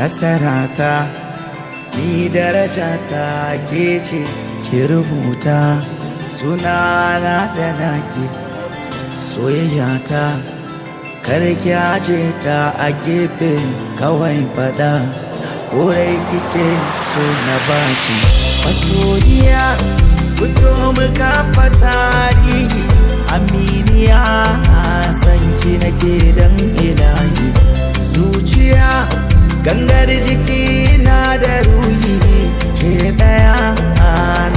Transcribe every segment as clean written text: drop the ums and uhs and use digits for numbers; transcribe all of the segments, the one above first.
Nasarata, ni darajata ke ce ki rubuta sunana da naki. Soyayyata kar ki aje ta a gefe, kawai fada korai kike so na baki. Masoyiya, fito mu kafa tarihi. Aminiya, san ki nake dan ilahi. Zuciya, gangar jiki na da ruhi, ke daya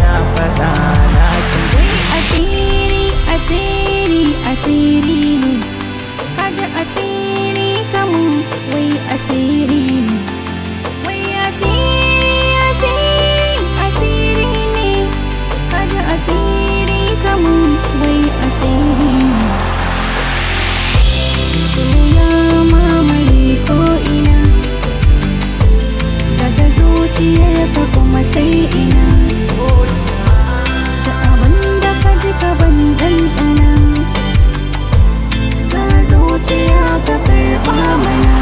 na faɗa naki. Wai asiri, asiri, asiri ne. Kaji asiri kamun, wai asiri ne. Wai asiri, asiri, asiri ne. Kaji asiri kamun, wai asiri ne. So ya mamaye ko'ina, daga zuciyarka kuma sai ina. Da abin da ka ji ka ban ɗanɗana, ga zuciya ka karɓa mana.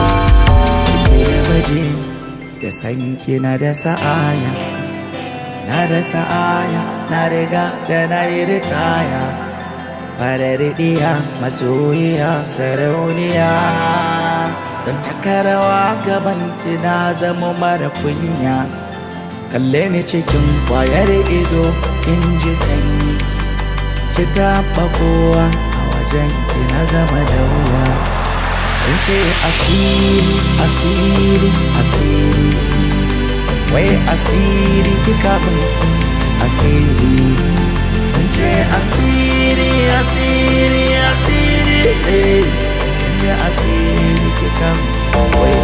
Da baje da sanki na da sa'aya, na da sa'aya, na riga da na yi ritaya. Farar ɗiya, masoyiya, sarauniya, zan taka rawa gaban ki, na zama mara kunya. Kalle ni cikin kwayar ido, in ji sanyi. Ki taɓa kowa a wajen ki, na zama da ruwa. Sun ce asiri, asiri, asiri, wai asiri kika min asiri. Sun ce asiri, asiri, asiri, eh, asiri kika min, wai.